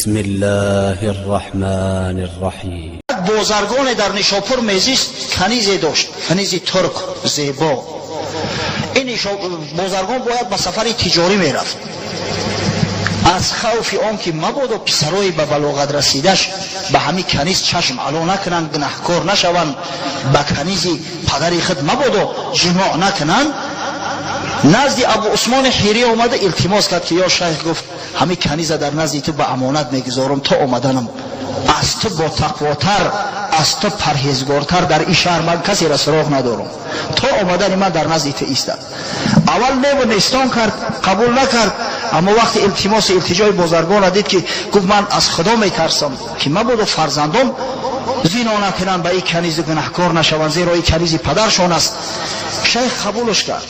بسم الله الرحمن الرحیم. Бозаргоне дар Нишопур мезист, канизе дошт, канизи турк зебо. Ин бозаргон бояд ба сафари тиҷорӣ мерафт. Аз хавфи он ки мабодо писарои ба балоғат расидаш ба ҳамин каниз чашм ало накунанд, гунаҳкор нашаванд, ба канизи падари худ мабодо ҷимоъ накунанд, назди Абу Усмони Ҳирӣ омада илтимос кард, ки ё шайх, гуфт, ҳамин каниза дар назди ту ба амонат мегузорам то омаданам. Аз ту ботақвотар, аз ту парҳезгортар дар ин шаҳр ман касеро суроғ надорам. То омадани ман дар назди ту истад. Аввал неву нестон кард, қабул накард, аммо вақти илтимосу илтиҷои бозаргонро дид, ки гуфт: «Ман аз Худо метарсам, ки мабодо фарзандон зино накунанд ба ин канизи, гунаҳкор нашаванд, зеро ин канизи падаршон аст», шайх қабулш кард.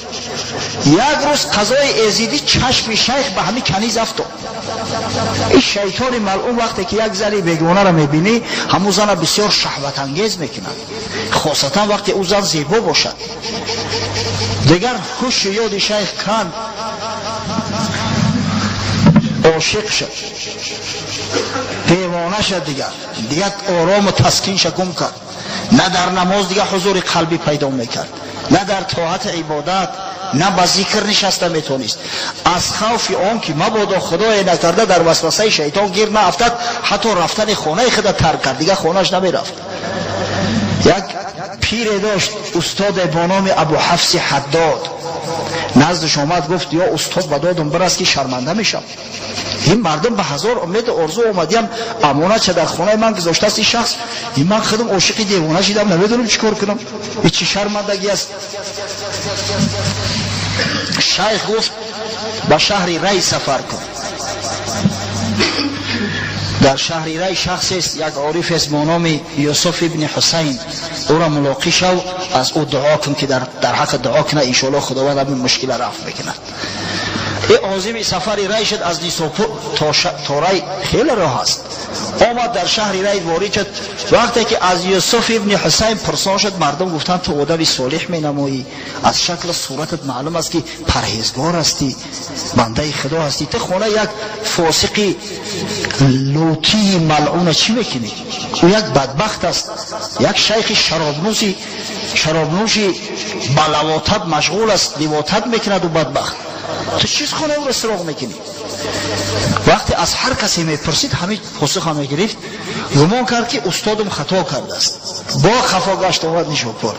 Як рӯз қазои эзидӣ чашми шайх ба ҳамин каниз афтод. Ин шайтони малъун вақте ки як зани бегонаро мебинӣ, ҳамун зана бисёр шаҳватангез мекунад, хосатан вақте ӯ зан зебо бошад. Дигар ҳушу ёди шайх канд, ошиқ шуд, девона шуд. Дигар орому таскинша гум кард. На дар намоз дигар ҳузури қалбӣ пайдо мекард, на дар тоату ибодат, на ба зикр нишаста метонист. Аз хавфи он ки мабодо, худое накарда, дар васвасаи шайтон гир наафтад, ҳатто рафтани хонаи худа тарк кард, дигар хонааш намерафт. Як пире дошт, устоде бо номи Абу Ҳафси Ҳаддод. Наздаш омад, гуфт: «Ё устод, ба додум бирас, ки шарманда мешам. Ин мардум ба ҳазор умеду орзу омадиям, амонатша дар хонаи ман гузоштааст ин шахс. Ин ман худам ошиқи девона шидам, намедонам чӣ кор кунам. Ин чӣ шармандагӣ аст?» Шайх гуфт: «Ба шаҳри Рай сафар кун. Дар шаҳри Рай шахсест, як орифест бо номи Юсуф ибни Ҳусайн. Ӯро мулоқӣ шав, аз ӯ дуо кун, ки дар ҳаққи дуо куна, иншоалло Худованд ҳамин мушкила рафъ мекунад». Озими сафари Рай шуд. Аз Нисопур то Рай хеле роҳ аст. Омад, дар шаҳри Рай ворид шуд. Вақте ки аз Юсуф ибни Ҳусайн пурсон шуд, мардум гуфтанд: «Ту одами солиҳ менамоӣ, аз шаклу суратат маълум аст, ки парҳезгор ҳастӣ, бандаи Худо ҳастӣ. Ту хона як фосиқи лутии малъуна чӣ мекунӣ? Ӯ як бадбахт аст, як шайхи шаробнӯши ба лавотат машғул аст, ливотат мекунад ӯ бадбахт. Ту чиз хонаи ӯро суроғ мекунӣ?» Вақте аз ҳар касе мепурсид, ҳамин посуха мегирифт. Гумон кард, ки устодам хато кардааст. Бо хафо гашт, омад Нишопур.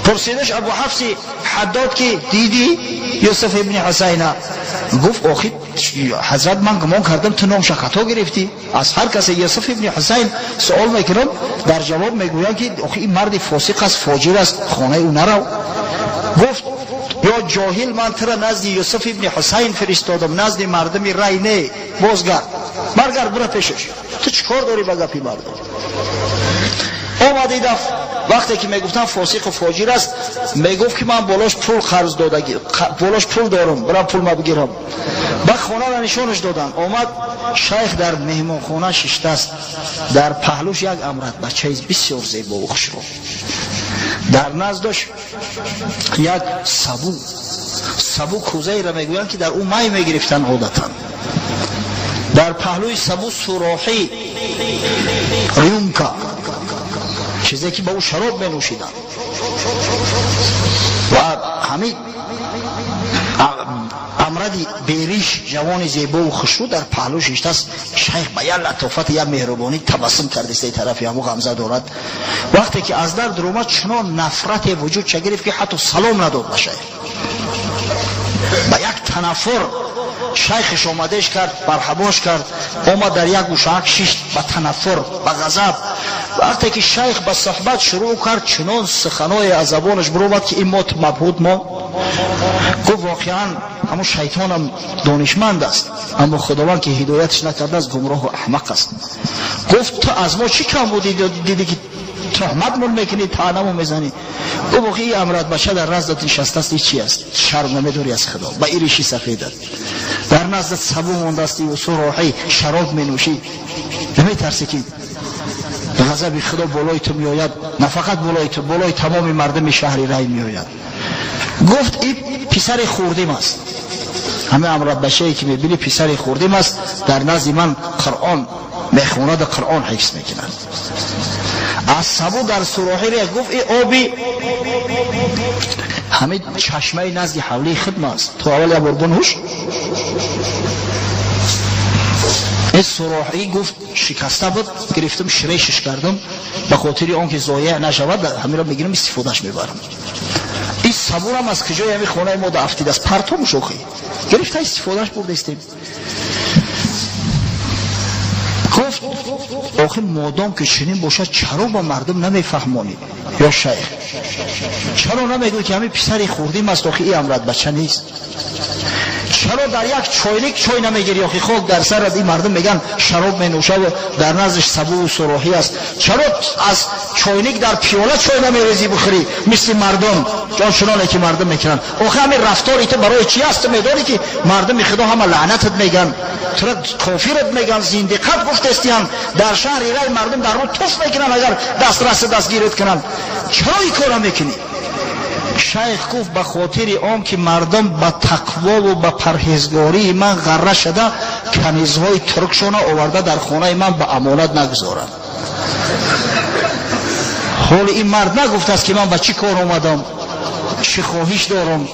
Пурсидаш Абу Ҳафси Ҳаддод, ки дидӣ Юсуф ибни Ҳусайна? Гуфт: «Охи ҳазрат, ман гумон кардам, ту номша хато гирифтӣ. Аз ҳар касе Юсуф ибни Ҳусайн суол мекунам, дар ҷавоб мегӯянд, ки охи ин марди фосиқ аст, фоҷир аст, хонаи ӯ нарав». Гуфт: «Ё ҷоҳил, ман тура назди Юсуф ибни Ҳусайн фиристодам, назди мардуми Рай не. Бозгард, баргард, бура пешаш. Ту чӣ кор дорӣ ба гапи мардум?» Омад идаф, вақте ки мегуфтам фосиқу фоҷир аст, мегуфт, ки ман болош пул қарз додаги, болош пул дорам, бирам пулма бигирам. Ба хонара нишонаш доданд. Омад, шайх дар меҳмонхона шиштааст. Дар паҳлӯш як амрат бачаи бисёр зебову хушрӯ, дар наздаш як сабу. Сабу кӯзаеро мегӯянд, ки дар ӯ май мегирифтанд одатан. Дар паҳлӯи сабу сурохӣ, рюмка, чизе ки ба ӯ шароб менӯшиданд. Ва ҳамин амради бериш, ҷавони зебову хушрӯ, дар паҳлӯ шиштааст. Шайх ба як латофати, як меҳрубонӣ табассум кардистаи тарафи ҳаму ғамза дорад. Вақте ки аз дар дуромад, чунон нафрате вуҷудша гирифт, ки ҳатто салом надод ба шайх, ба як танаффур. Шайхиш омадеш кард, марҳабош кард, омад, дар як гӯшаак шишт, ба танаффур, ба ғазаб. Вақте ки шайх ба суҳбат шурӯъ кард, чунон суханое аз забонаш биромад, ки ин мот мабҳут монд. Гуфт: «Воқеан, ҳамун шайтонам донишманд аст, аммо Худованд ки ҳидояташ накардааст, гумроҳу аҳмақ аст». Гуфт: «Ту аз мо чӣ кам будӣ, дидӣ, ки туҳматмон мекунӣ, таънамон мезанӣ?» Гуфт: «Охи, ин амрат бача дар наздат нишастааст, ин чи аст? Шарм намедорӣ аз Худо? Ба ириши сафедат дар наздат сабу мондааст, суроҳӣ, шароб менӯшӣ. Наметарсӣ, ки ғазаби Худо болои ту меояд? На фақат болои ту, болои тамоми мардуми шаҳри Рай меояд». Гуфт: «Ин писари хурдим аст». Ҳама амрат бачае ки мебинӣ писари хурдим аст, дар назди ман Қуръон мехонад, Қуръон ҳифз мекунад. Аз сабу дар сурохӣ рехт, гуфт ин оби ҳамин чашмаи назди ҳавлии хидм аст. Ту аввал як бор бинӯш. Ин сурохӣ гуфт шикаста буд, гирифтам ширешиш кардам, ба хотири он ки зоеъ нашавад, ҳаминро мегирам истифодаш мебарам. Ин сабурам аз куҷои ҳамин хонаи мо дафтидааст, партом шохӣ гирифта истифодаш бурдастем. Гуфт охир модом ки чунин бошад, чаро ба мардум намефаҳмонӣ ё шайх? Чаро намегӯӣ ки ҳамин писари хурдим аст, охи ин амрат бача нест? Чаро дар як чойник чой намегирӣ, охи хок дар сарат, ин мардум мегӯянд шароб менӯшаву дар наздиш сабуву сурохӣ аст. Чаро аз чойник дар пиёла чой намерезӣ бихӯрӣ мисли мардум, чуноне ки мардум мекунанд? Охи ҳамин рафтори ту барои чи аст? Ту медонӣ ки мардуми худо ҳама лаънатат мегӯянд, тура кофират мегӯянд, зиндиқат гуфтестиянд, дар шаҳри Рай мардум дар рӯ туф мекунанд агар дастраси дастгирит кунанд. Чаро ин корро мекунӣ? Шайх гуфт ба хотири он ки мардум ба тақвову ба парҳезгории ман ғарра шуда канизҳои туркшона оварда дар хонаи ман ба амонат нагузоранд. Ҳоли ин мард нагуфтааст ки ман ба чӣ кор омадам, чӣ хоҳиш дорам.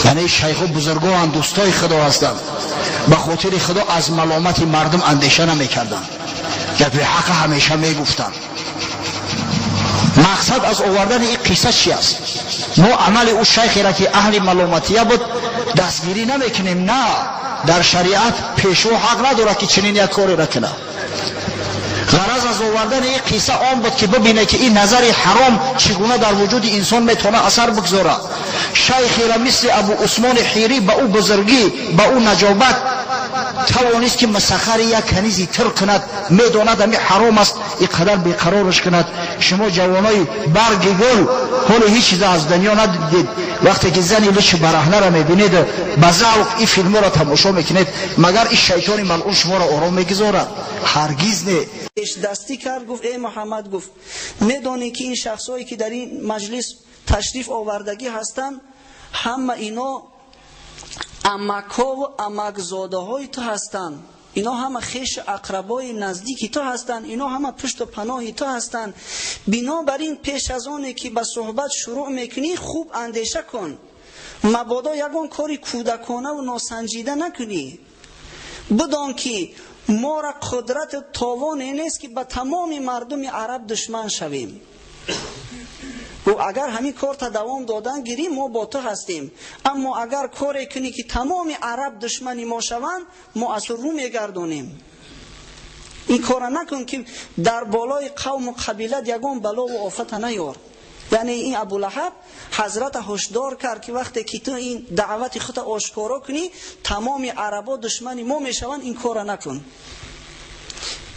Яъне шайху бузургоанд, дӯстои худо ҳастанд, ба хотири худо аз маломати мардум андеша намекарданд, гапи ҳақа ҳамеша мегуфтанд. Мақсад аз овардани ин қисса чи аст? Мо амали ӯ шайхеро ки аҳли маломатия буд дастгирӣ намекунем. На, дар шариат пешво ҳақ надорад ки чунин як кореро кунад. Ғараз аз овардани ин қисса он буд ки бибине ки ин назари ҳаром чӣ гуна дар вуҷуди инсон метавонад асар бигзорад. Шайхеро мисли Абу Усмони Ҳирӣ ба ӯ бузургӣ, ба ӯ наҷобат тавонист ки масахари як канизи тир кунад, медонад ҳами ҳаром аст, ин қадар беқарораш кунад. Шумо ҷавонои барги гул ҳоло ҳеҷ чиз аз дунё надидед. Вақте ки зани лучи бараҳнаро мебинед, ба завқ ин филмҳоро тамошо мекунед, магар ин шайтони малъун шуморо ором мегузорад? Ҳаргиз не. Пешдастӣ кард, гуфт эй Муҳаммад, гуфт медонӣ ки ин шахсҳое ки дар ин маҷлис ташриф овардагӣ ҳастанд, ҳама ино амакҳову амакзодаҳои ту ҳастанд, ино ҳама хешу ақрабои наздики ту ҳастанд, ино ҳама пушту паноҳи ту ҳастанд. Бинобар ин пеш аз оне ки ба суҳбат шурӯъ мекунӣ, хуб андеша кун, мабодо ягон кори кӯдаконаву носанҷида накунӣ. Бидон ки мора қудрати товоне нест ки ба тамоми мардуми араб душман шавем. Агар ҳамин корта давом додан гирӣ, мо бо ту ҳастем, аммо агар коре кунӣ ки тамоми араб душмани мо шаванд, мо аз ту рӯ мегардонем. Ин кора накун ки дар болои қавму қабилат ягон балову офата наёр. Яъне ин Абулаҳаб ҳазрата ҳушдор кард ки вақте ки ту ин даъвати худро ошкоро кунӣ, тамоми арабо душмани мо мешаванд, ин кора накун.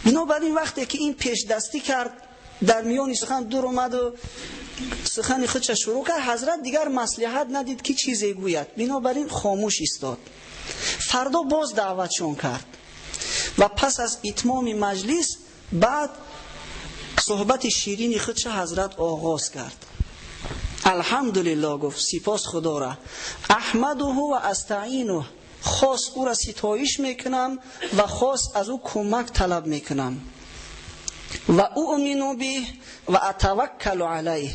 Бинобар ин вақте ки ин пешдастӣ кард, дар миёни сухан дур омаду сухани худша шурӯъ кард, ҳазрат дигар маслиҳат надид ки чизе гӯяд. Бинобар ин хомӯш истод. Фардо боз даъватшон кард ва пас аз итмоми маҷлис баъд суҳбати ширини худша ҳазрат оғоз кард. Алҳамдулиллоҳ, гуфт, сипос худора, аҳмадуҳу ва астаинуҳ, хос ӯра ситоиш мекунам ва хос аз ӯ кӯмак талаб мекунам. Ва уъмину биҳ ва атаваккалу алайҳ,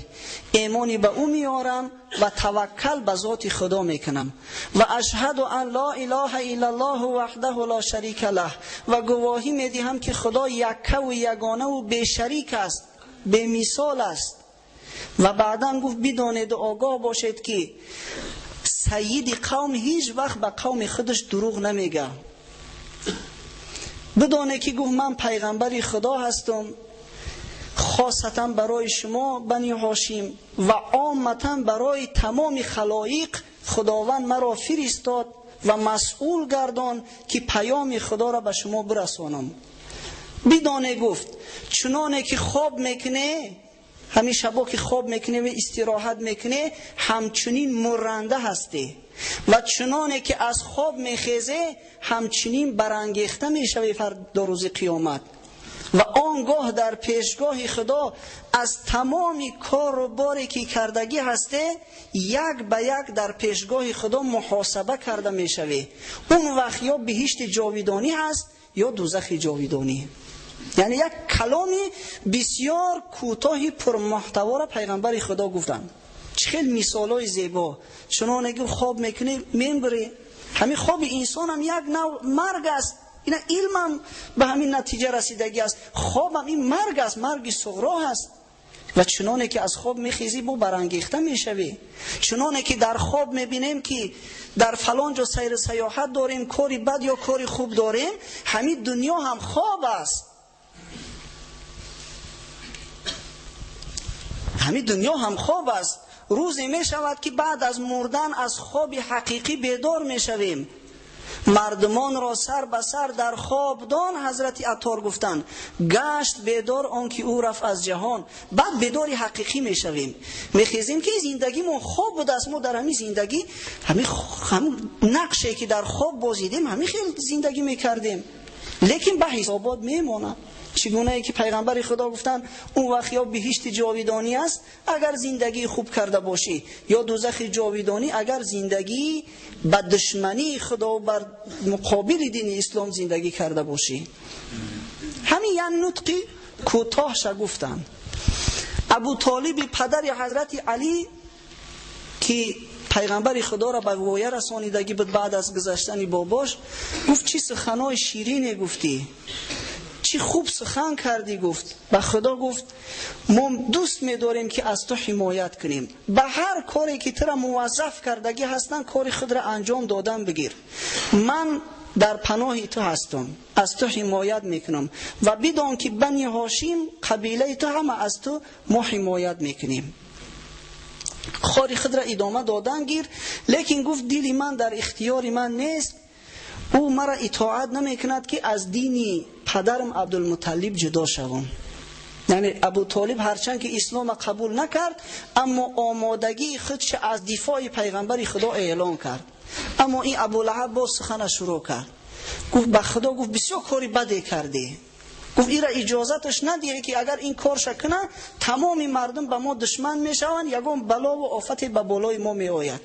эмони ба ӯ меорам ва таваккал ба зоти худо мекунам. Ва ашҳаду ан ло илоҳа иллаллоҳу ваҳдаҳу ло шарика лаҳ, ва гувоҳӣ медиҳам ки худо яккаву ягонаву бешарик аст, бемисол аст. Ва баъдан гуфт бидонеду огоҳ бошед ки сайиди қавм ҳеҷ вақт ба қавми худаш дурӯғ намегӯяд. Бидоне ки гуфт ман пайғамбари худо ҳастам, хосатан барои шумо бани Ҳошим ва омматан барои тамоми халоиқ худованд маро фиристод ва масъул гардон ки паёми худоро ба шумо бирасонам. Бидоне гуфт чуноне ки хоб мекунӣ, ҳамин шабо ки хоб мекунӣ ва истироҳат мекунӣ, ҳамчунин мурранда ҳастӣ ва чуноне ки аз хоб мехезе, ҳамчунин барангехта мешавӣ фардо рӯзи қиёмат. Ва он гоҳ дар пешгоҳи Худо аз тамоми кору боре ки кардагӣ ҳасте, як ба як дар пешгоҳи Худо муҳосаба карда мешавӣ. Он вақт ё биҳишти ҷовидонӣ ҳаст, ё дӯзахи ҷовидонӣ. Яъне як каломи бисёр кӯтоҳи пурмуҳтаворо пайғамбари Худо гуфтанд. Чӣ хел мисолҳои зебо. Чуноне ки хоб мекунӣ, мембирӣ. Ҳамин хоби инсон ҳам як нав марг аст. Ина илмам ба ҳамин натиҷа расидагӣ аст. Хобам ин марг аст, марги суғро аст. Ва чуноне ки аз хоб мехезӣ, бо барангехта мешавӣ. Чуноне ки дар хоб мебинем ки дар фалон ҷо сайру саёҳат дорем, кори бад ё кори хуб дорем, ҳамин дунё ҳам хоб аст. Ҳамин дунё ҳам хоб аст. Рӯзе мешавад ки баъд аз мурдан аз хоби ҳақиқӣ бедор мешавем. Мардумонро сар ба сар дар хобдон ҳазрати Аттор гуфтанд, гашт бедор он ки ӯ рафт аз ҷаҳон. Баъд бедори ҳақиқӣ мешавем. Мехезем ки зиндагимон хоб будааст. Мо дар ҳамин зиндагӣ ҳамин нақше ки дар хоб бозидем, ҳамин хел зиндагӣ мекардем. Лекин ба ҳисобот мемонад. Чӣ гунае ки пайғамбари Худо гуфтанд, он вақт ё биҳишти ҷовидонӣ аст агар зиндагии хуб карда бошӣ, ё дӯзахи ҷовидонӣ агар зиндагӣ ба душмании Худо бар муқобили дини ислом зиндагӣ карда бошӣ. Ҳамин як нутқи кӯтоҳша гуфтанд. Абу Толиби падари ҳазрати Алӣ ки пайғамбари Худоро ба воя расонидагӣ буд баъд аз гузаштани бобош, гуфт чӣ суханои ширине гуфтӣ, чӣ хуб сухан кардӣ. Гуфт ба Худо, гуфт мо дӯст медорем ки аз ту ҳимоят кунем. Ба ҳар коре ки тура муваззаф кардагӣ ҳастанд, кори худро анҷом додан бигир. Ман дар паноҳи ту ҳастам, аз ту ҳимоят мекунам ва бидон ки бани Ҳошим қабилаи ту ҳама аз ту мо ҳимоят мекунем. Кори худро идома додан гир, лекин гуфт дили ман дар ихтиёри ман нест. Ӯ мара итоат намекунад ки аз дини падарам Абдулмуталлиб ҷудо шавам. Яъне Абу Толиб ҳарчанд ки ислома қабул накард, аммо омодагии худш аз дифои пайғамбари Худо эълон кард. Аммо ин Абулаҳаб боз сухана шурӯъ кард. Гуфт ба Худо, гуфт бисёр кори баде кардӣ. Гуфт ира иҷозаташ надиҳе ки агар ин корша кунад, тамоми мардум ба мо душман мешаванд, ягон балову офате ба болои мо меояд.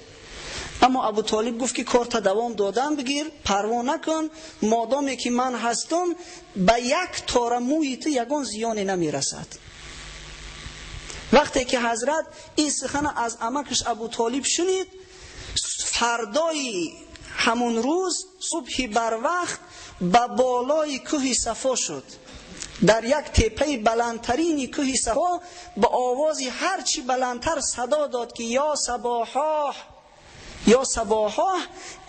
Аммо Абу Толиб гуфт ки корта давом додан бигир, парво накун, модоме ки ман ҳастам, ба як тора мӯи ту ягон зиёне намерасад. Вақте ки ҳазрат ин сухана аз амакаш Абу Толиб шунид, фардои ҳамон рӯз субҳи барвақт ба болои кӯҳи Сафо шуд. Дар як теппаи баландтарини кӯҳи Сафо ба овози ҳарчи баландтар садо дод ки ё сабоҳоҳ, ё сабоҳоҳ.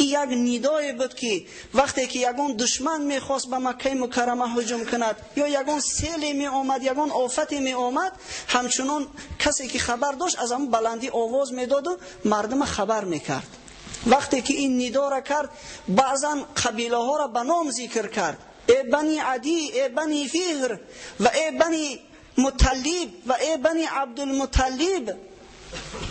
Ин як нидое буд ки вақте ки ягон душман мехост ба Маккаи Мукаррама ҳуҷум кунад, ё ягон селе меомад, ягон офате меомад, ҳамчунон касе ки хабар дошт аз ҳамон баландӣ овоз медоду мардума хабар мекард. Вақте ки ин нидора кард, баъзан қабилаҳоро ба ном зикр кард. Э бани Адӣ, э бани Фиҳр ва э бани Муталлиб ва э бани Абдулмуталлиб.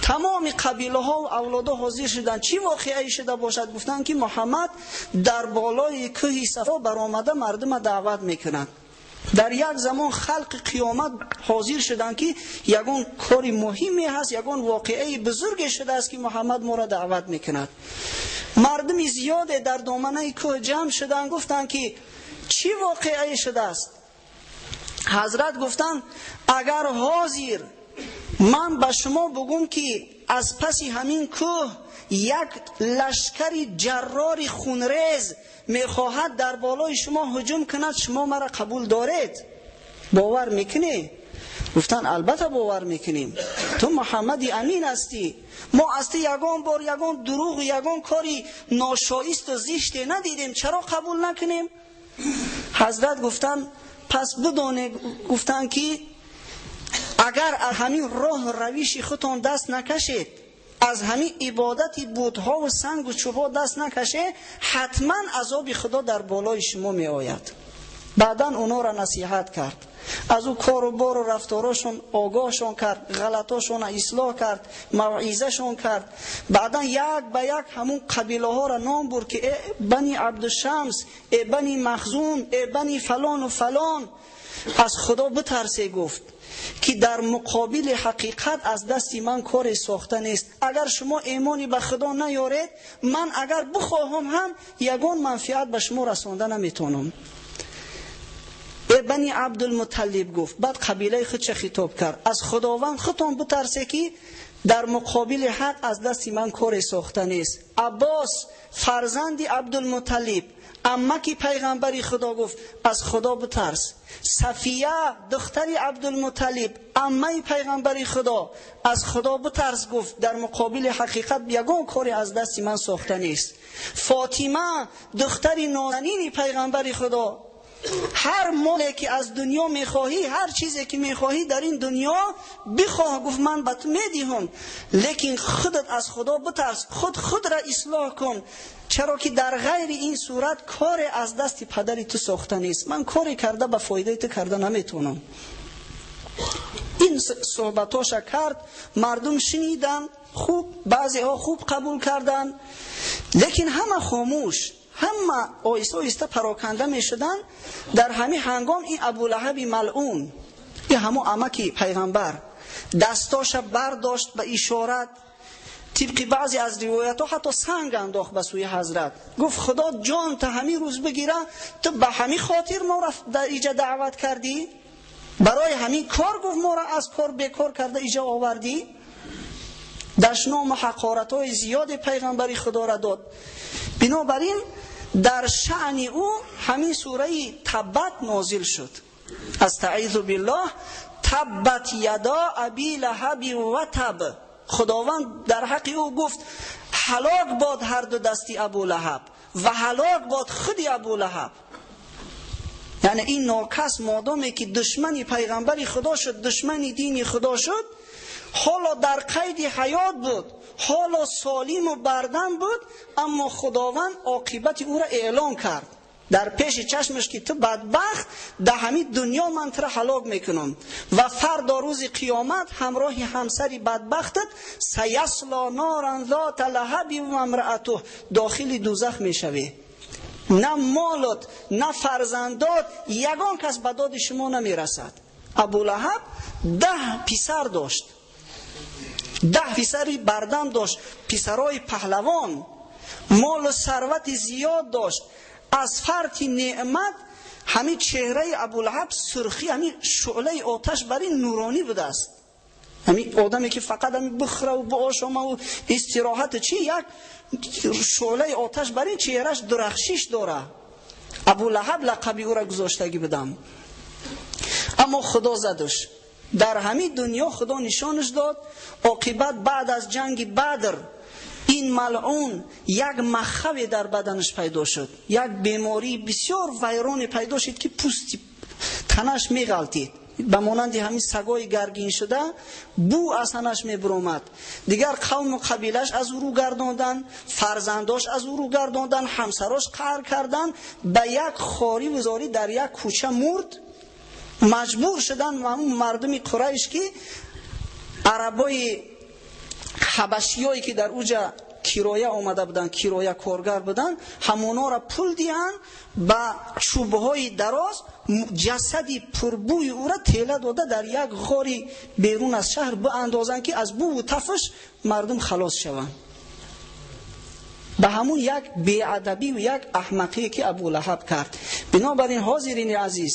Тамоми қабилаҳо ва авлодо ҳозир шуданд. Чӣ воқеае шуда бошад? Гуфтанд ки Муҳаммад дар болои кӯҳи Сафо баромада мардума даъват мекунад. Дар як замон халқи қиёмат ҳозир шуданд ки ягон кори муҳиме ҳаст, ягон воқеаи бузурге шудааст ки Муҳаммад моро даъват мекунад. Мардуми зиёде дар доманаи кӯҳ ҷамъ шуданд, гуфтанд ки чӣ воқеае шудааст? Ҳазрат гуфтанд агар ҳозир ман ба шумо бугум ки аз паси ҳамин кӯҳ як лашкари ҷаррори хунрез мехоҳад дар болои шумо ҳуҷум кунад, шумо маро қабул доред? Бовар мекунӣ? Гуфтанд албатта бовар мекунем. Ту Муҳаммади Амин ҳастӣ. Мо аз ту ягон бор ягон дурӯғ, ягон кори ношоисту зиште надидем, чаро қабул накунем? Ҳазрат гуфтанд пас бидоне, гуфтанд ки агар аз ҳамин роҳ равиши худтон даст накашед, аз ҳамин ибодати бутҳову сангу чӯбҳо даст накашед, ҳатман азоби Худо дар болои шумо меояд. Баъдан онҳоро насиҳат кард, аз ӯ кору бору рафторошон огоҳшон кард, ғалатошонро ислоҳ кард, мавъизашон кард. Баъдан як ба як ҳамун қабилаҳоро ном бурд ки э бани Абдушамс, э бани Махзум, э бани фалону фалон. Аз Худо битарсе, гуфт, ки дар муқобили ҳақиқат аз дасти ман коре сохта нест. Агар шумо имони ба Худо наёред, ман агар бихоҳам ҳам ягон манфиат ба шумо расонда наметавонам. Э Бани Абдулмуталлиб, гуфт, баъд қабилаи худша хитоб кард, аз Худованд худтон битарсе, ки дар муқобили ҳақ аз дасти ман коре сохта нест. Аббос, фарзанди Абдулмуталлиб, аммаки пайғамбари Худо, гуфт: аз Худо битарс. Сафия, духтари Абдулмуталлиб, аммаи пайғамбари Худо, аз Худо битарс, гуфт, дар муқобили ҳақиқат ягон коре аз дасти ман сохта нест. Фотима, духтари нозанини пайғамбари Худо, ҳар моле ки аз дунё мехоҳӣ, ҳар чизе ки мехоҳӣ дар ин дунё бихоҳ, гуфт, ман ба ту медиҳам, лекин худат аз Худо битарс, худ худра ислоҳ кун, чаро ки дар ғайри ин сурат коре аз дасти падари ту сохта нест, ман коре карда ба фоидаи ту карда наметавонам. Ин суҳбатоша кард, мардум шуниданд хуб, баъзеҳо хуб қабул карданд, лекин ҳама хомӯш, ҳама оҳиста оҳиста пароканда мешуданд. Дар ҳамин ҳангом ин Абулаҳаби малъун, ин ҳамо амаки пайғамбар, дастоша бардошт ба ишорат, тибқи баъзе аз ривоятҳо ҳатто санг андохт ба сӯи ҳазрат, гуфт: худо ҷон та ҳамин рӯз бигира, ту ба ҳамин хотир моро дар иҷа даъват кардӣ, барои ҳамин кор, гуфт, моро аз кор бекор карда иҷа овардӣ. Дашному ҳақоратҳои зиёде пайғамбари Худоро дод. Бинобар ин дар шаъни ӯ ҳамин сураи Таббат нозил шуд. Астаизу биллоҳ: таббат яда аби лаҳаби ва таб. Худованд дар ҳаққи ӯ гуфт: ҳалок бод ҳар ду дасти Абу Лаҳаб ва ҳалок бод худи Абу Лаҳаб. Яъне ин нокас модоме ки душмани пайғамбари Худо шуд, душмани дини Худо шуд, ҳоло дар қайди ҳаёт буд, ҳоло солиму бардам буд, аммо Худованд оқибати ӯро эълон кард дар пеши чашмаш, ки ту бадбахт, дар ҳамин дунё ман туро ҳалок мекунам ва фардо рӯзи қиёмат ҳамроҳи ҳамсари бадбахтат саясло норан зота лаҳаби ва имраатуҳ дохили дузах мешавӣ. На молот, на фарзандот, ягон кас ба доди шумо намерасад. Абулаҳаб 10 писар дошт, 10 писари бардам дошт, писарои паҳлавон, молу сарвати зиёд дошт. Аз фарти неъмат ҳамин чеҳраи Абулаҳаб сурхӣ, ҳамин шӯълаи оташ бар ин нуронӣ будааст. Ҳамин одаме ки фақат ҳамин бихӯраву биошомаву истироҳату чи, як шӯълаи оташ бар ин чеҳраш дурахшиш дора. Абулаҳаб лақаби ӯра гузоштагӣ будам. Аммо Худо задуш дар ҳамин дунё, Худо нишонаш дод оқибат. Баъд аз ҷанги Бадр ин малъун як махаве дар баданаш пайдо шуд, як бемории бисёр вайроне пайдо шуд, ки пӯсти танаш меғалтид, ба монанди ҳамин сагои гаргин шуда бӯ аз танаш мебуромад. Дигар қавму қабилаш аз ӯ рӯ гардонданд, фарзандош аз ӯ рӯ гардонданд, ҳамсарош қаҳр карданд, ба як хориву зорӣ дар як кӯча мурд. Маҷбур шуданд мардуми Қурайш, ки арабои ҳабашиёе ки дар уҷа кироя омада буданд, кироя коргар буданд, ҳамонҳоро пул диҳанд, ба чӯбҳои дароз ҷасади пурбӯи ӯра тела дода дар як ғори берун аз шаҳр биандозанд, ки аз бӯву тафш мардум халос шаванд. Ба ҳамун як беадабию як аҳмақие ки Абулаҳаб кард. Бинобар ин, ҳозирини азиз,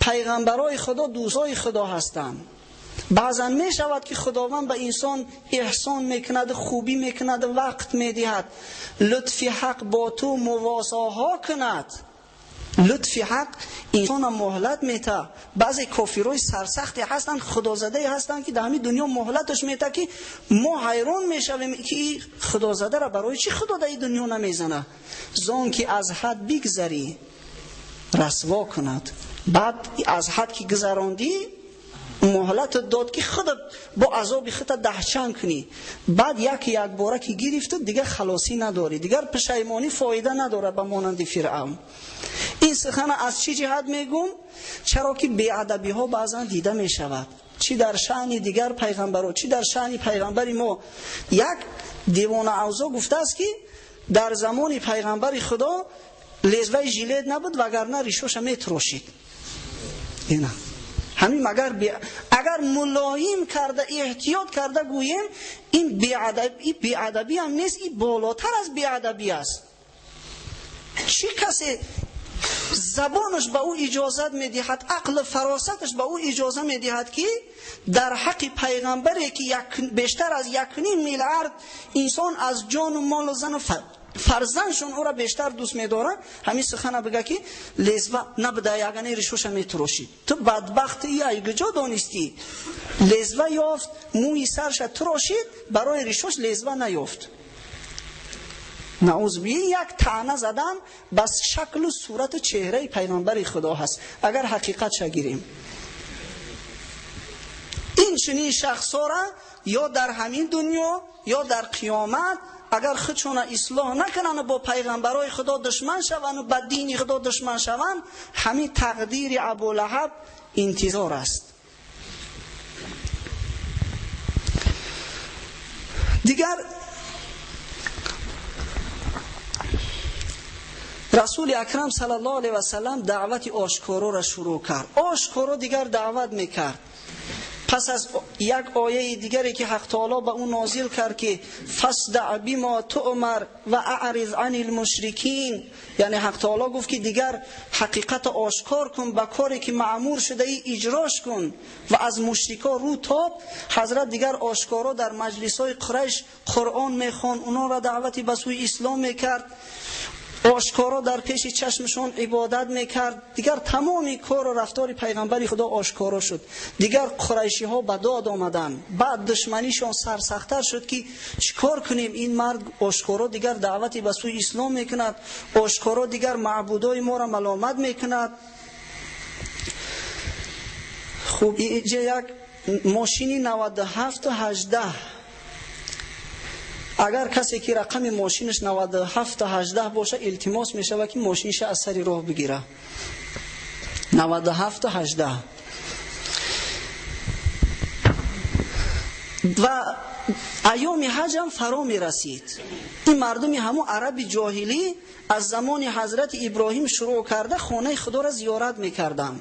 пайғамбарои Худо дӯстои Худо ҳастанд. Баъзан мешавад, ки Худованд ба инсон эҳсон мекунад, хубӣ мекунад, вақт медиҳад, лутфи ҳақ бо ту мувосоҳо кунад. Лутфи ҳақ инсона муҳлат мета. Баъзе кофирҳои сарсахте ҳастанд, худозадае ҳастанд, ки дар ҳамин дунё муҳлаташ мета, ки мо ҳайрон мешавем, ки худозадаро барои чӣ Худо дар ин дунё намезана. Зон ки аз ҳад бигзарӣ, расво кунад. Баъд аз ҳад ки гузарондӣ, муҳлатат дод, ки худат бо азоби худта даҳчанд кунӣ. Баъд яке якбора ки гирифту, дигар халосӣ надорӣ, дигар пушаймонӣ фоида надорад, ба монанди Фиръавн. Ин сухана аз чӣ ҷиҳат мегӯм? Чаро ки беадабиҳо баъзан дида мешавад, чӣ дар шаъни дигар пайғамбаро, чӣ дар шаъни пайғамбари мо. Як девона авзо гуфтааст, ки дар замони пайғамбари Худо лезваи жилет набуд, вагарна ришоша метрошид. Ина ҳамин магар агар мулоим карда эҳтиёт карда гӯем, ин беадабӣ ҳам нест, ин болотар аз беадабӣ аст. Чӣ касе забонаш ба ӯ иҷозат медиҳад, ақлу фаросаташ ба ӯ иҷоза медиҳад, ки дар ҳаққи пайғамбаре ки бештар аз 1.5 миллиард инсон аз ҷону молу зану фарзандшон ӯро бештар дӯст медорад, ҳамин сухана бига ки лезва набуда, ягане ришоша метурошид. Ту бадбахти ай куҷо донистӣ? Лезва ёфт, мӯи сарша турошид, барои ришош лезва наёфт. Наъуз би як таъна задан ба шаклу сурату чеҳраи пайғамбари Худо ҳаст, агар ҳақиқатша гирем. Ин чунин шахсҳоро ё дар ҳамин дунё ё дар қиёмат агар худшона ислоҳ накунанд, бо пайғамбарои Худо душман шаванд, ба дини Худо душман шаванд, ҳамин тақдири Абулаҳаб интизор аст. Дигар Расули Акрам саллаллоҳу алайҳи васаллам даъвати ошкороро шурӯъ кард. Ошкоро дигар даъват мекард. Пас аз як ояи дигаре ки Ҳақ таоло ба ӯ нозил кард, ки фасдаъ бима туъмар ва аъриз ани лмушрикин, яъне Ҳақ таоло гуфт ки дигар ҳақиқатро ошкор кун, ба коре ки маъмур шудаӣ иҷрош кун ва аз мушрикҳо рӯ тоб. Ҳазрат дигар ошкоро дар маҷлисҳои Қурайш Қуръон мехонд, онҳоро даъвати ба сӯи ислом мекард, ошкоро дар пеши чашмшон ибодат мекард. Дигар тамоми кору рафтори пайғамбари Худо ошкоро шуд. Дигар қурайшиҳо ба дод омаданд. Баъд душманишон сарсахтар шуд ки чӣ кор кунем, ин мард ошкоро дигар даъвати ба сӯи ислом мекунад, ошкоро дигар маъбудои моро маломат мекунад. Хуб, инҷа як мошини 97-18, агар касе ки рақами мошинаш 97-18 боша, илтимос мешавад ки мошиниша аз сари роҳ бигира. 97-18. Ва айёми ҳаҷам фаро мерасид. Ин мардуми ҳамун араби ҷоҳилӣ аз замони ҳазрати Иброҳим шурӯъ карда хонаи Худоро зиёрат мекарданд.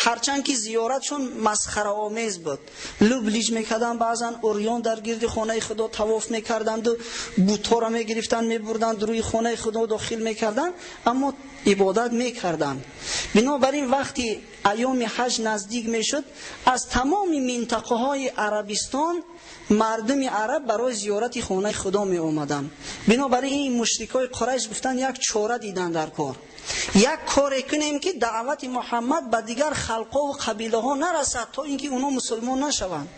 Ҳарчанд ки зиёратшон масхараомез буд, лублиҷ мекарданд, баъзан урён дар гирди хонаи Худо тавоф мекарданду бутҳоро мегирифтанд, мебурданд, рӯи хонаи Худо дохил мекарданд, аммо ибодат мекарданд. Бинобар ин вақти айёми ҳаҷ наздик мешуд, аз тамоми минтақаҳои Арабистон мардуми араб барои зиёрати хонаи Худо меомаданд. Бинобар ин мушрикои Қурайш гуфтанд як чора дидан дар кор, як коре кунем ки даъвати Муҳаммад ба дигар халқҳо ва қабилаҳо нарасад, то инки онҳо мусулмон нашаванд.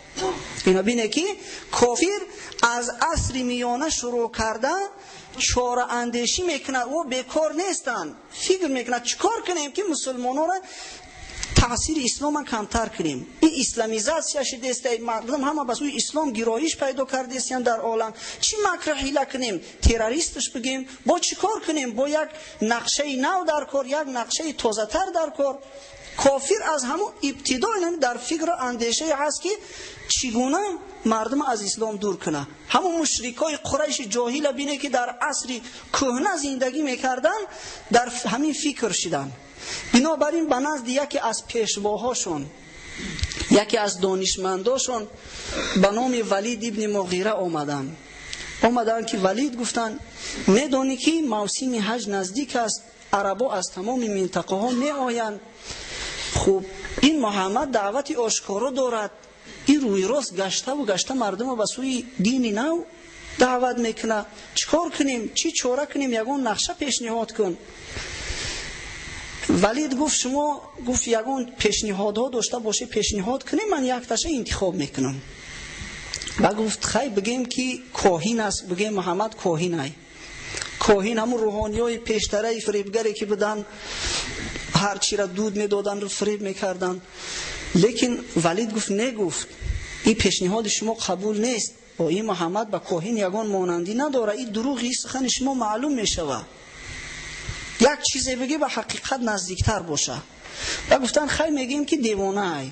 Ино бине ки кофир аз асри миёна шурӯъ карда чораандешӣ мекунад, ӯ бекор нестанд, фикр мекунад чӣ кор кунем ки мусулмононро таъсири исломро камтар кунем. Ин исламизатсия шудааст, мардум ҳама ба сӯи ислом гироиш пайдо кардааст дар олам. Чӣ макр ҳила кунем? Террористш бигем? Бо чӣ кор кунем? Бо як нақшаи нав дар кор, як нақшаи тозатар дар кор. Кофир аз ҳамон ибтидо дар фикру андешае ҳаст ки чӣ гуна мардум аз ислом дур кунад. Ҳамон мушрикои Қурайши ҷоҳила бине ки дар асри кӯҳна зиндагӣ мекарданд, дар ҳамин фикр шиданд. Бинобар ин ба назди яке аз пешвоҳошон, яке аз донишмандошон ба номи Валид ибни Муғира омаданд. Омаданд ки Валид гуфтанд медонӣ ки мавсими ҳаҷ наздик аст, арабо аз тамоми минтақаҳо меоянд. Хуб, ин Муҳаммад даъвати ошкоро дорад, ин рӯи рост гаштаву гашта мардумро ба сӯи дини нав даъват мекунад. Чӣ кор кунем? Чӣ чора кунем? Ягон нақша пешниҳод кун. Валид гуфт шумо гуфт ягон пешниҳодҳо дошта бошед пешниҳод кунем, ман якташа интихоб мекунам. Ва гуфт хай бигем ки коҳин аст, бигем Муҳаммад коҳин ай. Коҳин ҳамун рӯҳониҳои пештараи фиребгаре ки буданд, ҳар чиро дуд медоданд, фиреб мекарданд. Лекин Валид гуфт не, гуфт ин пешниҳоди шумо қабул нест. Ин Муҳаммад ба коҳин ягон монандӣ надорад, ин дурӯғи сухани шумо маълум мешавад. Як чизе бигӣ ба ҳақиқат наздиктар боша. Ва гуфтанд хай мегӯем ки девона ай.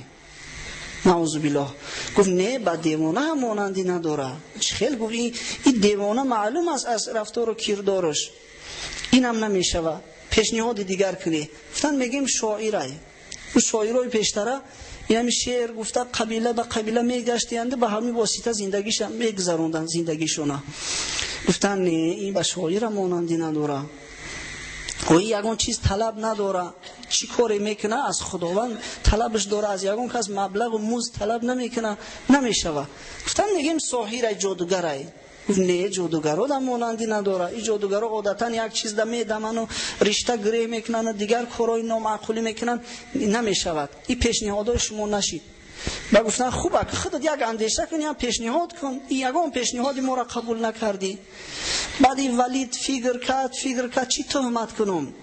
Наъузу биллоҳ. Гуфт не, ба девона ҳам монандӣ надорад. Чӣ хел? Гуфт ин девона маълум аст аз рафтору кирдораш, инам намешавад, пешниҳоди дигар кунӣ. Гуфтанд мегӯем шоир ай. Шоирои пештара ин шеър гуфта қабила ба қабила мегаштиянд, ба ҳамин восита зиндагиша мегузаронданд зиндагишона. Гуфтанд не, ин ба шоира монандӣ надора. Ӯ ягон чиз талаб надора. Чӣ коре мекуна аз Худованд талабаш дора, аз ягон кас маблағу музд талаб намекуна, намешава. Гуфтанд мегем соҳирай, ҷодугарай. Гуфт не, ҷодугаро да монандӣ надора. Ин ҷодугаро одатан як чиз да медаману ришта гиреҳ мекунанд, дигар корҳои номаъқулӣ мекунанд, намешавад. Ин пешниҳодҳои шумо нашид. Ба гуфтанд хуб, худат як андеша кун, як пешниҳод кун. Ин ягон пешниҳоди моро қабул накардӣ. Баъд ин Валид фикр кард, чӣ туҳмат кунам?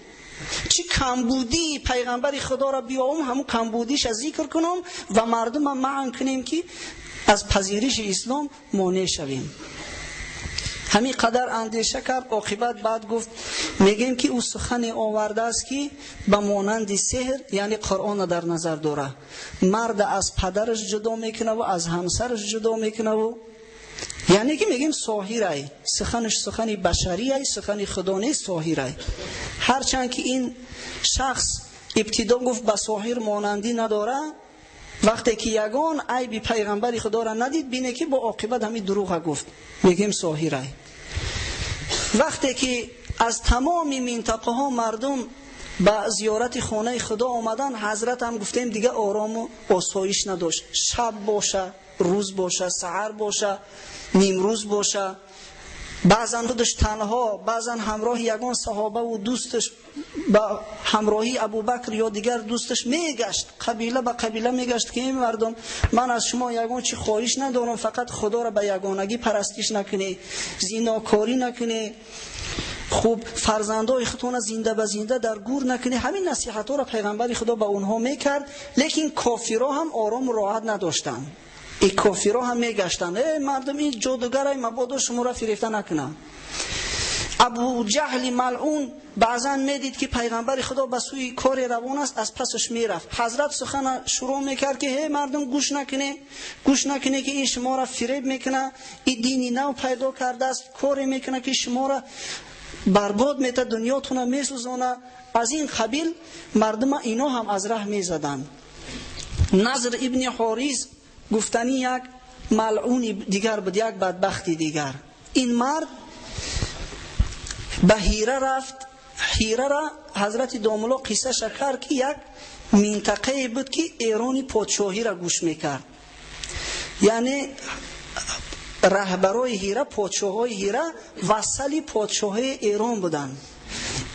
Чӣ камбудии пайғамбари Худоро биёвам, ҳамун камбудиша зикр кунам ва мардумам маън кунем ки аз пазириши ислом монеъ шавем. Ҳамин қадар андеша кард, оқибат баъд гуфт мегӯем ки ӯ сухане овардааст ки ба монанди сеҳр, яъне Қуръонро дар назар дора. Мард аз падараш ҷудо мекунаву аз ҳамсараш ҷудо мекунаву, яъне ки мегӯем соҳирай, суханаш сухани башарияй, сухани Худо нест, соҳирай. Ҳарчанд ки ин шахс ибтидо гуфт ба соҳир монандӣ надора, вақте ки ягон айби пайғамбари Худоро надид, бине ки бо оқибат ҳамин дурӯға гуфт, мегӯем соҳирай. Вақте ки аз тамоми минтақаҳо мардум ба зиёрати хонаи Худо омадан, ҳазрат ҳам гуфтем дига орому осоиш надошт. Шаб боша, рӯз боша, саҳар боша, нимрӯз боша, баъзан худаш танҳо, баъзан ҳамроҳи ягон саҳобаву дӯсташ ба ҳамроҳии Абубакр ё дигар дӯсташ мегашт, қабила ба қабила мегашт ки эй мардум, ман аз шумо ягон чи хоҳиш надорам, фақат Худоро ба ягонагӣ парастиш накунед, зинокорӣ накунед, хуб фарзандои худтонро зинда ба зинда дар гур накунед. Ҳамин насиҳатҳоро пайғамбари Худо ба онҳо мекард, лекин кофирҳо ҳам орому роҳат надоштанд. И кофирҳо ҳам мегаштанд, эй мардум, ин ҷодугарай, мабодо шуморо фирефта накунам. Абу Ҷаҳли малъун баъзан медид ки пайғамбари Худо ба сӯи коре равон аст, аз пасаш мерафт. Ҳазрат сухана шурӯъ мекард ки ҳей мардум, гӯш накунед, гӯш накунед ки ин шуморо фиреб мекунад, ин дини нав пайдо кардааст, коре мекунад ки шуморо барбод метад, дунётона месӯзонад. Аз ин қабил мардума ино ҳам аз раҳ мезаданд. Назр ибни Ҳорис гуфтанӣ як малъуни дигар буд, як бадбахти дигар. Ин мард ба Ҳира рафт. Ҳирара ҳазрати домулло қиссаша кард ки як минтақае буд ки эрони подшоҳиро гӯш мекард. Яъне раҳбарои Ҳира, подшоҳҳои Ҳира вассали подшоҳии Эрон буданд.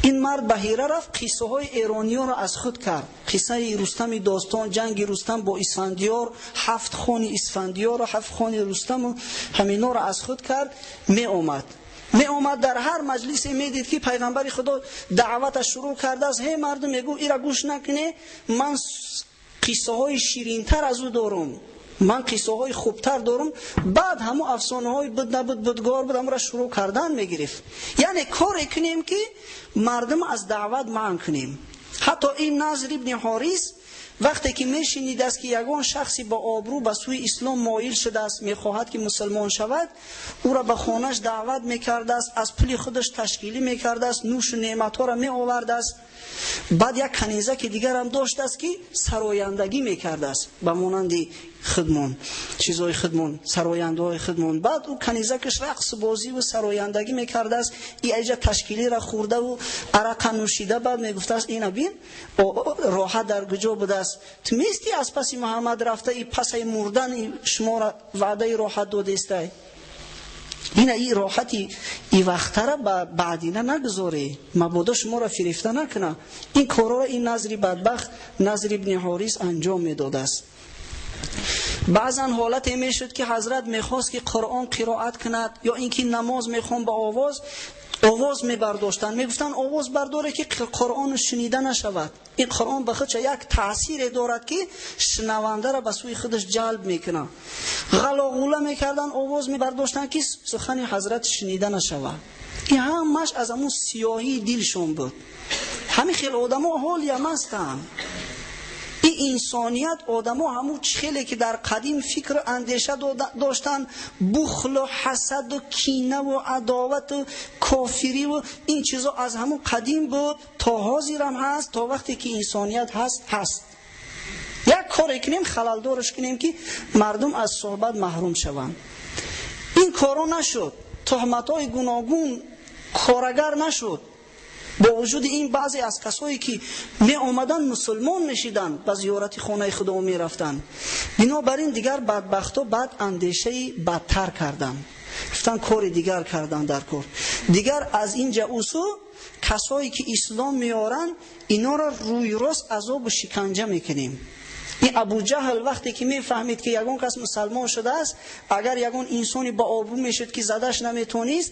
Ин мард ба Ҳира рафт, қиссаҳои эрониёнро аз худ кард. Қиссаи Рустами достон, ҷанги Рустам бо Исфандиёр, 7 хони Исфандиёру 7 хони Рустаму ҳаминҳоро аз худ кард. Меомад дар ҳар маҷлисе медид ки пайғамбари Худо даъваташ шурӯъ кардааст. Ҳей мардум, мегӯ ира гӯш накунед, ман қиссаҳои ширинтар аз ӯ дорум, ман қиссаҳои хубтар дорум. Баъд ҳамун афсонаҳои буд набуд, будгор буд, ҳамонро шурӯъ кардан мегирифт. Яъне коре кунем ки мардум аз даъват манъ кунем. Ҳатто ин Назр ибни Ҳорис вақте ки мешунидааст ки ягон шахсе ба обрӯ ба сӯи ислом моил шудааст, мехоҳад ки мусулмон шавад, ӯро ба хонаш даъват мекардааст, аз пули худаш ташкилӣ мекардааст, нӯшу неъматҳоро меовардааст. Баъд як канизаки дигарам доштааст ки сарояндагӣ мекардааст, ба монанди худмон, чизҳои худмон, сарояндаҳои худмон. Баъд ӯ канизакаш рақсу бозиву сарояндагӣ мекардааст, и аҷа ташкилиро хӯрдаву арақа нӯшида, баъд мегуфтааст ина бин, роҳат дар куҷо будааст, ту мести аз паси Муҳаммад рафта, и пасаи мурдан шуморо ваъдаи роҳат додестай. Ина и роҳати и вақтара ба баъдина нагузорӣ, мабодо шуморо фирефта накуна. Ин корҳоро ин Назри бадбахт, Назр ибни Ҳорис анҷом медодааст. Баъзан ҳолате мешуд ки ҳазрат мехост ки Қуръон қироат кунад ё ин ки намоз мехон, ба овоз мебардоштанд. Мегуфтанд овоз бардоре ки Қуръон шунида нашавад. Ин Қуръон ба худаш як таъсире дорад ки шунавандаро ба сӯи худаш ҷалб мекунад. Ғалоғула мекарданд, овоз мебардоштанд ки сухани ҳазрат шунида нашавад. Ин ҳамаш аз ҳамун сиёҳии дилшон буд. Ҳамин хел одамо ҳолиям ҳастанд. Ин инсоният одамо ҳамун хеле ки дар қадим фикру андеша доштанд, бухлу ҳасаду кинаву адовату кофириву ин чизо аз ҳамун қадим буд, то ҳозирам ҳаст, то вақте ки инсоният ҳаст ҳаст. Коре кунем, халалдораш кунем, ки мардум аз суҳбат маҳрум шаванд. Ин коро нашуд. Туҳматҳои гуногун корагар нашуд. Бо вуҷуди ин баъзе аз касое ки меомаданд мусулмон мешиданд, ба зиёрати хонаи худо мерафтанд. Бинобар ин дигар бадбахтҳо баъд андешаи бадтар карданд. Гуфтанд кори дигар карданд дар кор. Дигар аз инҷа усу касое ки ислом меоранд, инора рӯйрост азобу шиканҷа мекунем. Ин Абуҷаҳл вақте ки мефаҳмид, ки ягон кас мусалмон шудааст, агар ягон инсони ба обрӯ мешуд, ки задаш наметонист,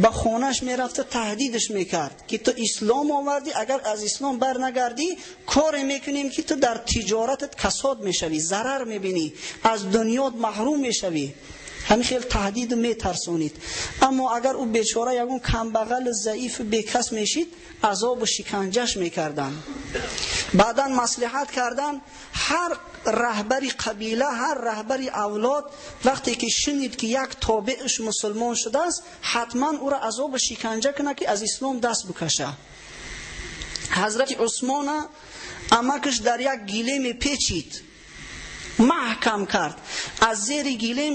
ба хонаш мерафта таҳдидаш мекард, ки ту ислом овардӣ, агар аз ислом бар нагардӣ, коре мекунем, ки ту дар тиҷоратат касод мешавӣ, зарар мебинӣ, аз дунёт маҳрум мешавӣ. Ҳамин хел таҳдиду метарсонид. Аммо агар ӯ бечора ягон камбағал, заифу бекас мешид, азобу шиканҷаш мекарданд. Баъдан маслиҳат кардан, ҳар раҳбари қабила, ҳар раҳбари авлод вақте ки шунид, ки як тобеаш мусулмон шудааст, ҳатман ӯро азобу шиканҷа кунад, ки аз ислом даст бикаша. Ҳазрати Усмона амакаш дар як гилеме печид, маҳкам кард. Аз зери гилем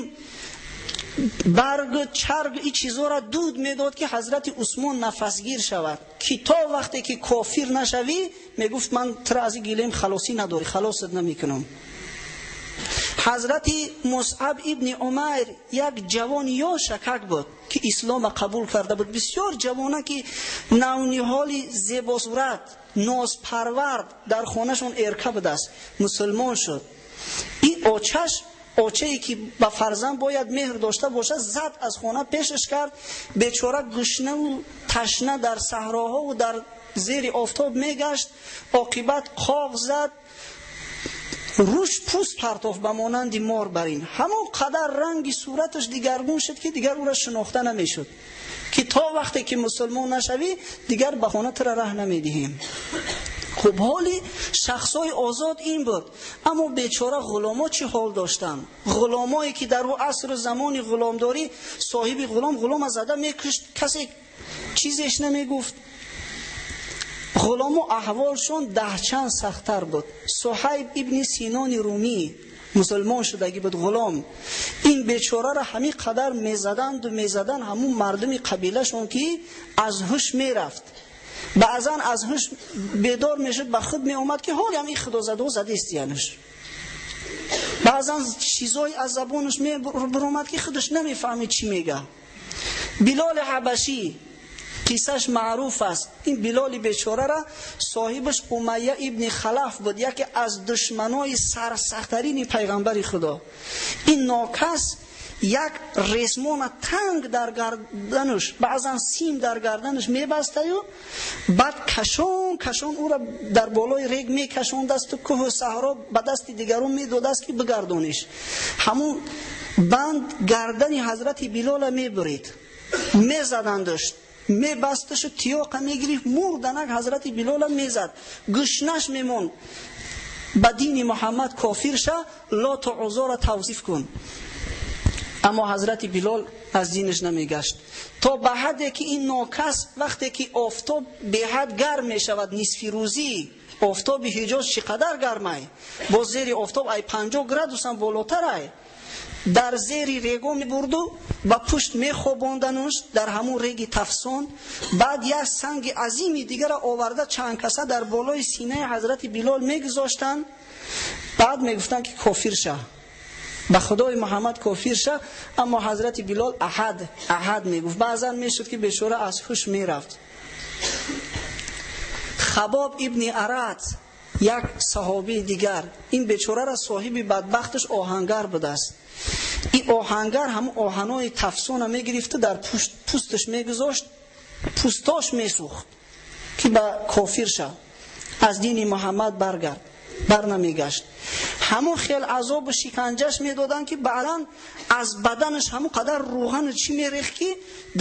барг, чарг, ин чизоро дуд медод, ки ҳазрати Усмон нафасгир шавад, ки то вақте ки кофир нашавӣ, мегуфт, ман тура аз ин гилем халосӣ надорӣ, халосат намекунам. Ҳазрати Мусъаб ибни Умайр як ҷавони ёшакак буд, ки ислома қабул карда буд. Бисёр ҷавона, ки навниҳоли зебосурат, нозпарвард, дар хонашон эрка будааст, мусулмон шуд. Ин очаш, очае ки ба фарзанд бояд меҳр дошта бошад, зад аз хона пешаш кард. Бечора гушнаву ташна дар саҳроҳову дар зери офтоб мегашт. Оқибат қоғ зад, рӯш пӯст партофт ба монанди мор бар ин. Ҳамон қадар ранги сураташ дигаргун шуд, ки дигар ӯро шинохта намешуд, ки то вақте ки мусулмон нашавӣ, дигар ба хона тура раҳ намедиҳем. Хуб, ҳоли шахсҳои озод ин буд. Аммо бечора ғуломо чӣ ҳол доштанд? Ғуломое ки дар ӯ асру замони ғуломдорӣ соҳиби ғулом ғулома зада мекушт, касе чизеш намегуфт. Ғуломо аҳволшон даҳчанд сахттар буд. Суҳайб ибни Синони Румӣ мусулмон шудагӣ буд, ғулом. Ин бечораро ҳамин қадар мезаданду мезаданд ҳамун мардуми қабилашон, ки аз ҳуш мерафт. Баъзан аз ҳуш бедор мешуд, ба худ меомад, ки ҳоле ҳам ин худозадаҳо задистиянаш. Баъзан чизое аз забонаш мебаромад, ки худаш намефаҳмид чӣ мега. Билоли Ҳабашӣ қиссаш маъруф аст. Ин Билоли бечорара соҳибаш Умайя ибни Халаф буд, яке аз душманои сарсахтарини пайғамбари Худо. Ин нокас як ресмона танг дар гарданаш, баъзан сим дар гарданаш мебастаю, баъд кашон кашон ӯро дар болои рег мекашондасту кӯҳу саҳро ба дасти дигарон медодааст, ки бигардониш. Ҳамун банд гардани ҳазрати Билола мебурид, мезадандаш, мебасташу тиёқа мегирифт, мурданак ҳазрати Билола мезад, гӯшнаш мемонд. Ба дини Муҳаммад кофир ша, Лоту Узоро тавсиф кун. Аммо ҳазрати Билол аз динаш намегашт, то ба ҳадде ки ин нокас вақте ки офтоб беҳад гарм мешавад, нисфи рӯзӣ, офтоби Ҳиҷоз чӣ қадар гармай, бо зери офтоб ай 50 градусам болотарай, дар зери рего мебурду ба пушт мехобондануш дар ҳамун реги тафсон. Баъд як санги азими дигара оварда, чанд каса дар болои синаи ҳазрати Билол мегузоштанд. Баъд мегуфтанд, ки кофир ша, ба худои Муҳаммад кофир ша. Аммо ҳазрати Билол аҳад, аҳад мегуфт. Баъзан мешуд, ки бечора аз ҳуш мерафт. Хабоб ибни Арат, як саҳобии дигар. Ин бечораро соҳиби бадбахташ оҳангар будааст. Ин оҳангар ҳамун оҳанои тафсона мегирифту дар пӯсташ мегузошт, пӯстош месӯхт, ки ба кофир ша, аз дини Муҳаммад баргард. Бар намегашт. Ҳамон хел азобу шиканҷаш медоданд, ки баъдан аз баданаш ҳамон қадар рӯғану чӣ мерехт, ки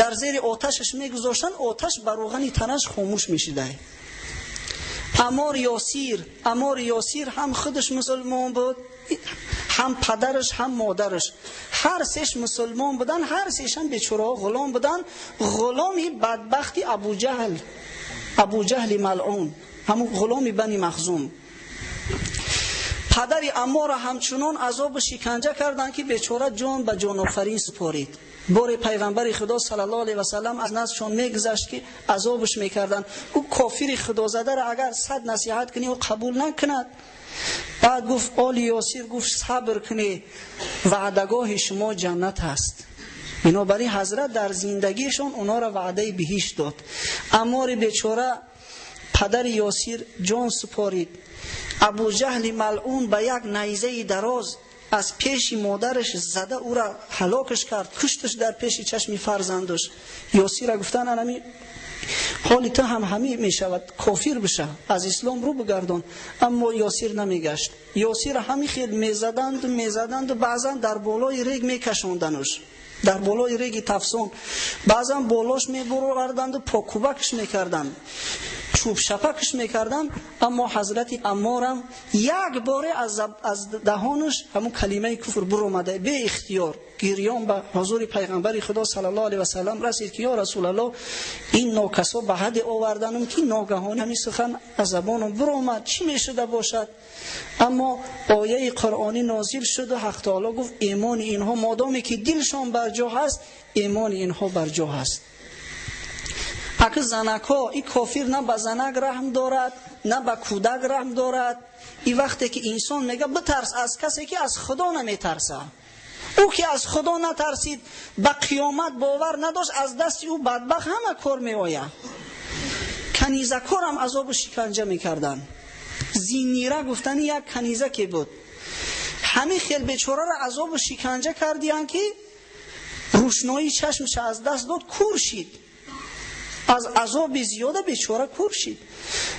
дар зери оташаш мегузоштанд, оташ ба рӯғани танаш хомӯш мешидай. Амор Ёсир. Амор Ёсир ҳам худаш мусулмон буд, ҳам падараш, ҳам модараш, ҳар сеш мусулмон буданд. Ҳар сешам бечораҳо ғулом буданд, ғуломи бадбахти Абуҷаҳл, Абуҷаҳли малъун, ҳамун ғуломи Бани Махзум. Падари Амморро ҳамчунон азобу шиканҷа карданд, ки бечора ҷон ба ҷонофарин супорид. Боре пайғамбари Худо саллаллоҳу алайҳи васаллам аз наздшон мегузашт, ки азобаш мекарданд. Ӯ кофири худозадаро агар 100 насиҳат кунӣ, ӯ қабул накунад. Баъд гуфт оли Ёсир, гуфт сабр кунӣ, ваъдагоҳи шумо ҷаннат аст. Бинобар ин ҳазрат дар зиндагишон онҳоро ваъдаи биҳишт дод. Аммори бечора падари Ёсир ҷон супорид. Абуҷаҳли малъун ба як найзаи дароз аз пеши модараш зада ӯра ҳалокаш кард, кушташ дар пеши чашми фарзандаш. Ёсира гуфтан анами ҳоли ту ҳам ҳамин мешавад, кофир биша, аз ислом рӯ бигардон. Аммо Ёсир намегашт. Ёсира ҳамин хел мезаданду мезаданду, баъзан дар болои рег мекашондануш, дар болои реги тафсон, баъзан болош мебуроварданду покӯбакш мекарданд, чӯб шапакш мекарданд. Аммо ҳазрати Амморам як боре аз даҳонаш ҳамун калимаи куфр буромада, беихтиёр гирён ба ҳузури пайғамбари Худо саллаллоҳу алайҳи васаллам расид, ки ё Расулаллоҳ, ин нокасо ба ҳадде оварданам, ки ногаҳон ҳамин сухан аз забонам буромад, чӣ мешуда бошад? Аммо ояи қуръонӣ нозил шуду Ҳақ таоло гуфт имони инҳо модоме ки дилшон барҷо ҳаст, имони инҳо барҷо ҳаст. Аки занакҳо, ин кофир на ба занак раҳм дорад, на ба кӯдак раҳм дорад. Ин вақте ки инсон мега битарс аз касе ки аз Худо наметарса, ӯ ки аз Худо натарсид, ба қиёмат бовар надошт, аз дасти ӯ бадбахт ҳама кор меояд. Канизакорам азобу шиканҷа мекарданд. Зиннира гуфтани як канизаке буд. Ҳамин хел бечораро азобу шиканҷа кардиянд, ки рӯшноии чашмша аз даст дод, кур шид. Аз азоби зиёда бечора кур шид.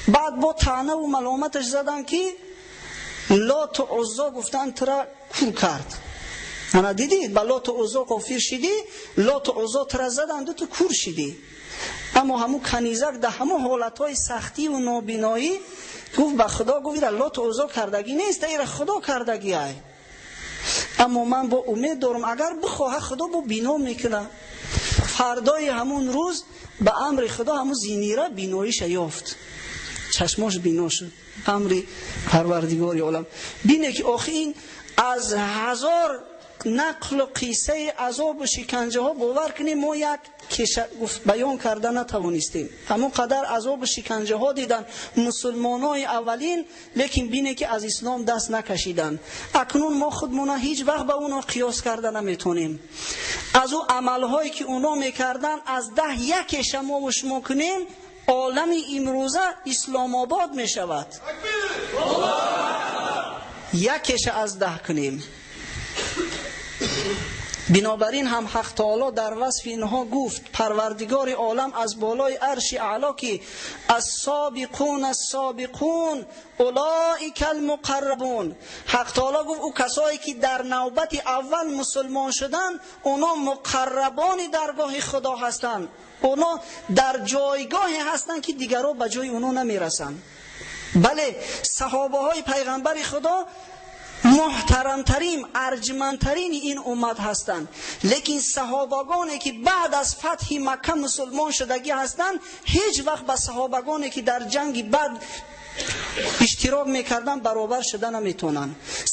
Баъд бо таънаву маломаташ заданд, ки Лоту Уззо гуфтанд тура кур кард. Ана дидӣ, ба Лоту Уззо кофир шидӣ, Лоту Уззо тура заданду ту кур шидӣ. Аммо ҳамун канизак дар ҳамон ҳолатҳои сахтиву нобиноӣ гуфт ба Худо, гуфт ира Лоту Уззо кардагӣ нест, ира Худо кардагӣ ай. Аммо ман бо умед дорам, агар бихоҳад Худо бо бино мекунад. Фардои ҳамун рӯз ба амри Худо ҳамун зинира биноиша ёфт, чашмош бино шуд. Амри Парвардигори олам. Бине ки охи ин аз 1000 нақлу қиссаи азобу шиканҷаҳо бовар кунем, мо як кеша гуфт баён карда натавонистем. Ҳамон қадар азобу шиканҷаҳо диданд мусулмонои аввалин, лекин бине ки аз ислом даст накашиданд. Акнун мо худмона ҳеҷ вақт ба оно қиёс карда наметонем. Аз ӯ амалҳое ки оно мекарданд, аз 10 якеша мо шумо кунем, олами имрӯза исломобод мешавад. Якеша аз 10 кунем. Бинобар ин ҳам Ҳақ таоло дар васфи инҳо гуфт Парвардигори олам аз болои арши аъло, ки ассобиқун ассобиқун улоика алмуқаррабун. Ҳақ таоло гуфт ӯ касое ки дар навбати аввал мусулмон шуданд, оно муқаррабони даргоҳи Худо ҳастанд, оно дар ҷойгоҳе ҳастанд, ки дигарро ба ҷои оно намерасанд. Бале, саҳобаҳои пайғамбари Худо муҳтарамтарин, арҷмандтарини ин уммат ҳастанд. Лекин саҳобагоне ки баъд аз фатҳи Макка мусулмон шудагӣ ҳастанд, ҳеҷ вақт ба саҳобагоне ки дар ҷанги Бадр иштирок мекарданд баробар шуда наметавонанд.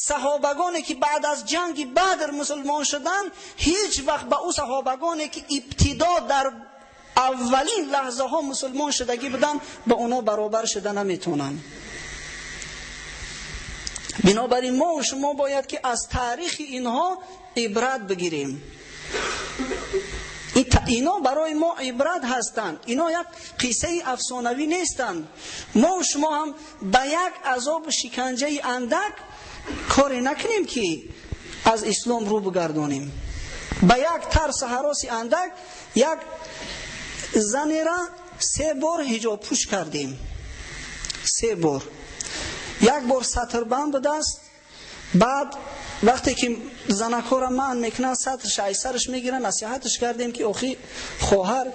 Саҳобагоне ки баъд аз ҷанги Бадр мусулмон шуданд, ҳеҷ вақт ба ӯ саҳобагоне ки ибтидо дар аввалин лаҳзаҳо мусулмон шудагӣ буданд, ба онҳо баробар шуда наметавонанд. Бинобар ин мо ва шумо бояд ки аз таърихи инҳо ибрат бигирем. Ино барои мо ибрат ҳастанд. Ино як қиссаи афсонавӣ нестанд. Мо ва шумо ҳам ба як азобу шиканҷаи андак коре накунем, ки аз ислом рӯ бигардонем. Ба як тарсу ҳароси андак як занера 3 бор ҳиҷобпӯш кардем. 3 бор. Як бор сатрбанд будааст, баъд вақте ки занакҳоро манъ мекунанд, сатрш айсараш мегиранд, насиҳатш кардем, ки охи хоҳар,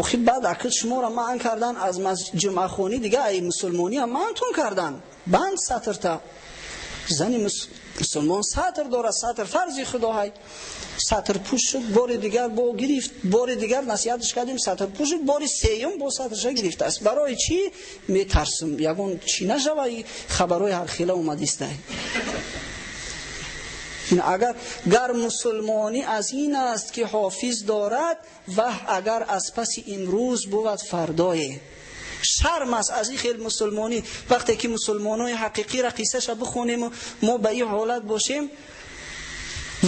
охи баъд акл шуморо манъ кардан аз ҷумъахонӣ, дига ай мусулмонӣ ҳам манътон кардан. Банд сатрта. Зани мусулмон сатр дорад, сатр фарзи Худо ҳай. Сатр пӯш шуд, бори дигар бо гирифт, бори дигар насиҳатш кардем, сатр пӯш шуд, бори сеюм бо сатрша гирифтааст. Барои чӣ? Метарсам, ягон чӣ нашава, хабарҳои ҳархела омадистай. Агар гар мусулмонӣ аз ин аст ки ҳофиз дорад, ваҳ агар аз паси имрӯз бувад фардое. Шарм аст аз ин хел мусулмонӣ. Вақте ки мусулмонои ҳақиқиро қиссаша бихонем, мо ба ин ҳолат бошем.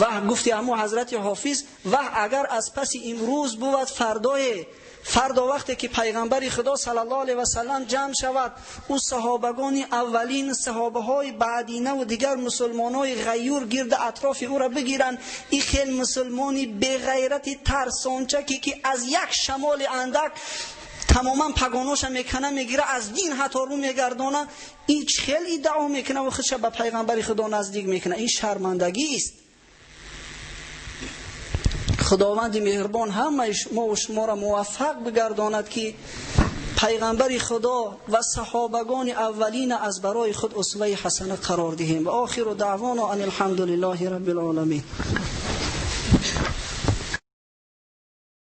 Ваҳ, гуфти ҳамун ҳазрати ҳофиз, ваҳ агар аз паси имрӯз бувад фардое. Фардо вақте ки пайғамбари Худо саллаллоҳу алайҳи васаллам ҷамъ шавад, ӯ саҳобагони аввалин, саҳобаҳои баъдина ва дигар мусулмонои ғайюр гирди атрофи ӯро бигиранд, ин хел мусулмони беғайрати тарсончаке ки аз як шамоли андак тамоман пагоноша мекана, мегира, аз дин ҳатто рӯ мегардона, ин хел иддао мекуна ва худша ба пайғамбари Худо наздик мекуна. Ин шармандагист. Худованди меҳрубон ҳамаи мо ва шуморо муваффақ бигардонад, ки пайғамбари Худо ва саҳобагони аввалина аз барои худ усваи ҳасана қарор диҳем. Ва охиру даъвоно ан алҳамдулиллоҳи раббил оламин.